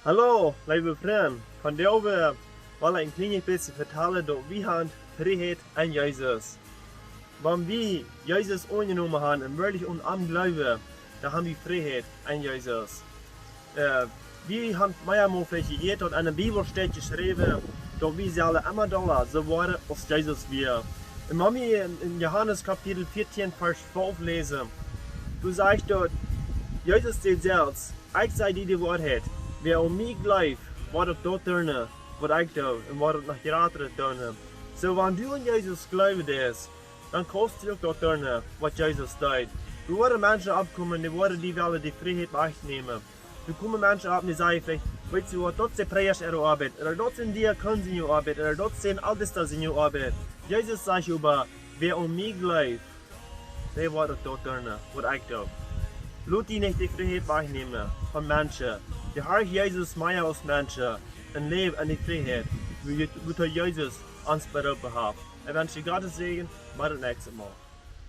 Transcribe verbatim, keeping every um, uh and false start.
Hallo, leewe Frind. Vondoag well ekj een kjlien bät vetalen, daut wie haben Frieheit en Jesus. Wan wie Jesus aunjenomen haben un werkjlich aun am jleewen, dan haben wie Frieheit en Jesus. Wie haben meamol veleicht jehieet, daut en de Bibel steit jeschräwen, daut wie sellen emma dolla soo woaren aus Jesus wia. Un wan wie en Johanes Kapitel vieetieen, Varsch twalf läsen, doa sajcht daut, Jesus sajcht selfst: Ekj saj die de Woarheit, wäa aun mie jleeft, woat uk daut doonen, waut ekj doo, un woat uk noch jratret doonen. Soo, wan du aun Jesus jleewen deist, dan kaust du uk daut doonen, waut Jesus deed. Doa woaren Menschen oppkomen, dee woaren die wellen de Frieheit wajchnämen. Doa komen Menschen opp un dee sajen veleicht: Weetst du waut, daut es de Prädja äare Oabeit, ooda daut sent Diakon siene Oabeit, ooda daut sent Eltesta siene Oabeit. Jesus sajcht oba: Wäa aun mie jleeft, dee woat uk daut doonen, waut ekj doo. Lot die nich de Frieheit wajchnämen von Menschen. Jehorch Jesus mea aus Menschen un läw en de Frieheit, wua, wua Jesus ons beroopen haft. Ekj wensch die Gottes Säajen, bat daut näakjste Mol.